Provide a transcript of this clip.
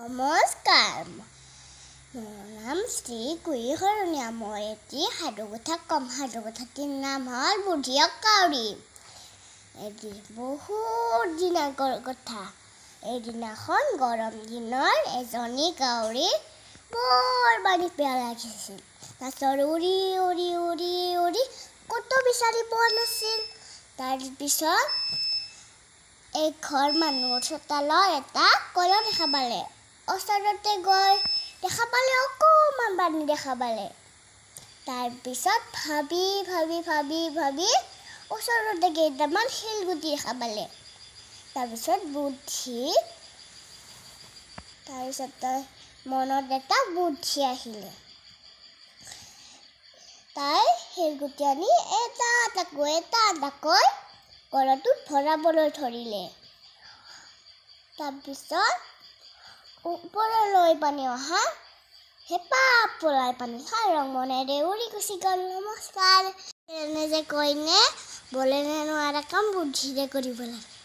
নমস্কাৰ, মোৰ নাম শ্ৰী কুঁহি শৰণীয়া। মই এটি সাধুকথা ক'ম। সাধুকথাটিৰ নাম হ'ল বুদ্ধিয়ক কাউৰী। এটি বহুত দিন আগৰ কথা। এদিনাখন গৰম দিনৰ এজনী কাউৰী বৰ পানী পিয়াহ লাগিছিল। তাৰপিছত উৰি উৰি উৰি উৰি ক'তো বিচাৰি পোৱা নাছিল। তাৰপিছত এই ঘৰ মানুহৰ চোতালত এটা কলহ দেখা পালে। ওচৰতে গৈ দেখা পালে, অকণমান পানী দেখা পালে। তাৰপিছত ভাবি ভাবি ভাবি ভাবি ওচৰতে কেইটামান শিলগুটি দেখা পালে। তাৰপিছত বুদ্ধি, তাৰপিছত তাই মনত এটা বুদ্ধি আহিলে। তাই শিলগুটি আনি এটা এটাকৈ এটা এটাকৈ কলহটোত ভৰাবলৈ ধৰিলে। তাৰপিছত ওপৰলৈ পানী অহা হেঁপাহ পলাই পানী খাই ৰং মনেৰে উৰি গুচি গ'ল। নমস্কাৰ। এনে যে কয়নে, বলেনে নোৱাৰা কাম বুদ্ধিৰে কৰিব লাগে।